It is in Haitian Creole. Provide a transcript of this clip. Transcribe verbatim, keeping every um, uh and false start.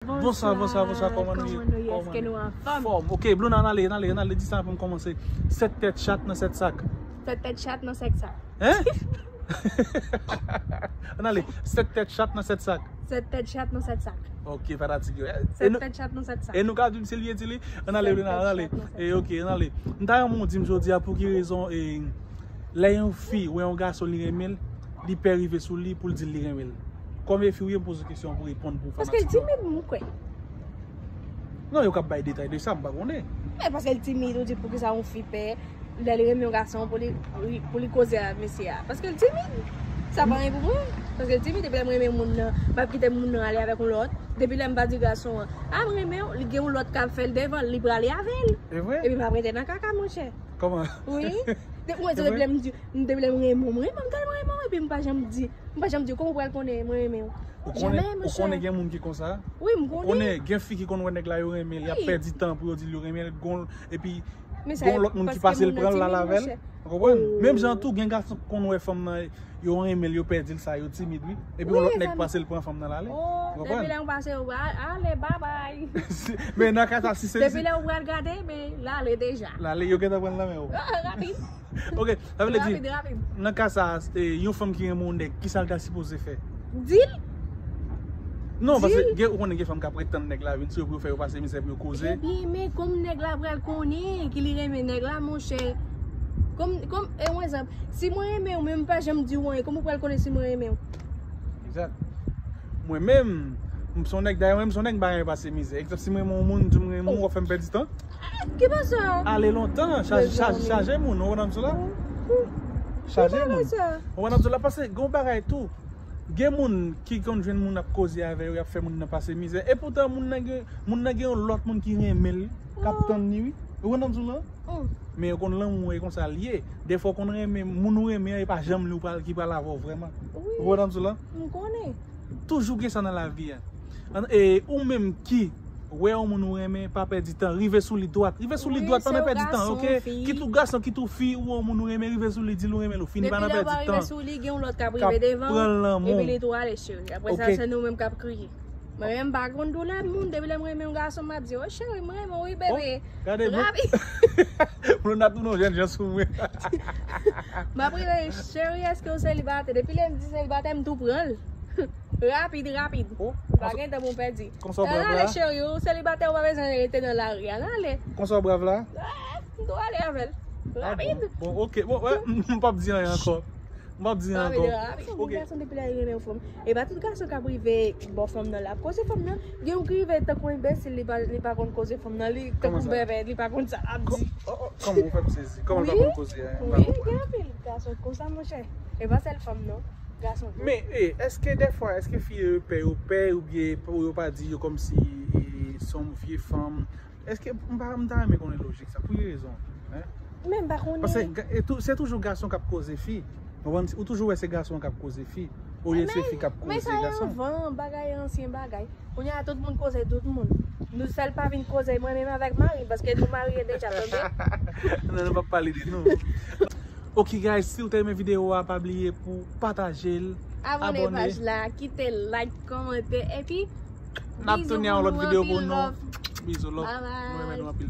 Bonswa, bonswa, bonswa, kòman nou ye? Kòman nou ye? Èske nou anfòm? Fòm. Ok, Bluna, ann ale, ann ale, ann ale, di sa pou m kòmanse. Sèt tèt chat nan sèt sak. Sèt tèt chat nan sèt sak. Hein? Ann ale, sèt tèt chat nan sèt sak. Sèt tèt chat nan sèt sak. Ok, fanatik yo. E nou, sèt tèt chat nan sèt sak. E nou ka di m si l byen di li? Ann ale, Bluna, ann ale. E ok, ann ale. M ta renmen w di m jodi a pou ki rezon, e, lè yon fi wè yon gason li renmen l, li pè rive sou li pou l di l li renmen l. Kòm e fi w ye, m poze w kesyon pou w reponn pou fanatik yo. Paske l timid, m kwè. Non, yo ka bay detay de sa, m pa konnen. Men paske l timid, ou di poukisa yon fi pè, lè li renmen yon gason pou li, pou li koze ak mesye a. Paske l timid. Sa pa anyen pou mwen. Paske l timid, epi lè m renmen moun nan, m ap kite moun nan ale avèk yon lòt. Depi lè m pa di gason an, "A, m renmen w," li gen yon lòt k ap fè l devan l, li prale avè l. E vre? Epi m ap rete nan kaka, monchè. Kòman? Wi. De, mwen, depi lè m di, depi lè m renmen w, m renmen w, m tèlman renmen w, epi m pa janm di, m pa janm di, "Kòman w pral konnen mwen renmen w?" Ou konnen, ou konnen gen moun ki konsa? Wi, m konnen. Ou konnen gen fi ki konn wè nèg la yo renmen l, y ap pèdi tan pou yo di l yo renmen l, gon, epi gon lòt moun ki pase l pran l, l al avè l. Ou konprann? Menm jan tou, gen gason k konn wè fanm nan yo renmen l, yo pèdi l sa, yo timid, wi. Epi yon lòt nèg pase l pran fanm nan, l ale. Ou konprann? Depi lè ou pase, ou ale, babay. Men nan ka sa, si se... Depi lè ou pral gade, men l ale deja. L ale, yo gentan pran l nan men w. Rapid. Ok, sa vle di, nan ka sa, e, yon fanm ki renmen yon nèg, ki sa l ta sipoze fè? Di l. Non, paske gen, ou konnen gen fanm k ap ret tann nèg la vin sou yo pou yo fè yo pase mizè pou yo koze. Ebyen, men kòm nèg la pral konnen ki li renmen nèg la, monchè. Kòm, kòm, e, yon egzanp, si mwen renmen w, men m pa janm di w anyen, kòman w pral konnen si mwen renmen w? Egzak. Mwen menm, m se yon nèg, dayè mwen menm se yon nèg m pa renmen pase mizè. Egzanp, si mwen renmen yon moun, m di m renmen w, w ap fè m pèdi tan. Ki pa sa? Ale lontan, chaje, chaje, chaje moun, ou konprann sa la? Chaje moun. Ou konprann sa la, paske gen yon bagay tou. Gen moun ki konn jwenn moun ap koze avè yo, y ap fè moun nan pase mizè. Epoutan, moun nan gen, moun nan gen yon lòt moun ki renmen l, k ap tann li, wi. Ou konprann sa la? Men yo konn lanmou e konsa l ye. Defwa w konn renmen, moun ou renmen an, e pa janm li ou pral, ki pral avè w vrèman. Ou konprann sa la? M konnen. Toujou gen sa nan lavi a. An, e, ou menm ki wè yon moun ou renmen, pa pèdi tan, rive sou li dwat. Rive sou li dwat, pa nan pèdi tan, ok? Kit ou gason, kit ou fi, ou wè yon moun ou renmen, rive sou li, di l ou renmen l, ou fini, pa nan pèdi tan. Depi lè ou pa rive sou li, gen yon lòt k ap rive devan, epi li tou ale, cheri. Apre sa, se nou menm k ap kriye. Mwen menm, m pa konn doulè moun, depi lè m renmen yon gason, m ap di, "O cheri, m renmen w, wi, bebe." Gade, moun. Moun ap tounen yon jèn jan sou mwen. M ap rele, "Cheri, èske w selibatè?" Depi lè m di selibatè, m tou pran l. Rapid, rapid. Oh, pa gen tan pou m pèdi. Konsa w brav la? Al ale, cheri, ou selibatè, ou pa bezwen rete nan lari a. Al ale. Konsa w brav la? Ah, m tou ale avè l. Ah, rapid. Bon, bon, ok. Bon, wè, m p ap di anyen ankò. M p ap di anyen ankò. Rapid, rapid. Ok. Gason depi lè li renmen yon fanm. E pa tout gason k ap rive bò fanm nan la. Koze fanm nan, gen yon ki rive tankou enbesil, li pa, li pa konn koze fanm nan, li tankou bèbè, li pa konn sa l ap di. Oh, oh, kòman ou fè m sezi? Kòman l pa konn koze a? Wi, gen anpil gason konsa, monchè. E pa sèl fanm, non. Gason tou. Men, e, èske dèfwa, èske fi yo pè, yo pè, oubyen pou yo pa di yo kòmsi, e, se yon vye fanm? Èske, m pa, m ta renmen konnen lojik sa, pou ki rezon, hein? Men m pa konnen. Paske ga-, e tou, se toujou gason k ap koze fi. Ou konprann? Ou toujou wè se gason k ap koze fi, olye se fi k ap koze gason. Men sa anvan, bagay, ansyen bagay. Kounye a tout moun koze tout moun. Nou sèl pa vin koze mwen menm avèk mari, paske nou marye deja, tande? Non, nou p ap pale de nou. Ok, guys, si w te renmen videyo a, pa bliye pou pataje l, abòne paj la, kite like, kòmante, epi n ap tounen yon lòt videyo pou nou. Bizou, love. Bye bye. Nou renmen nou anpil.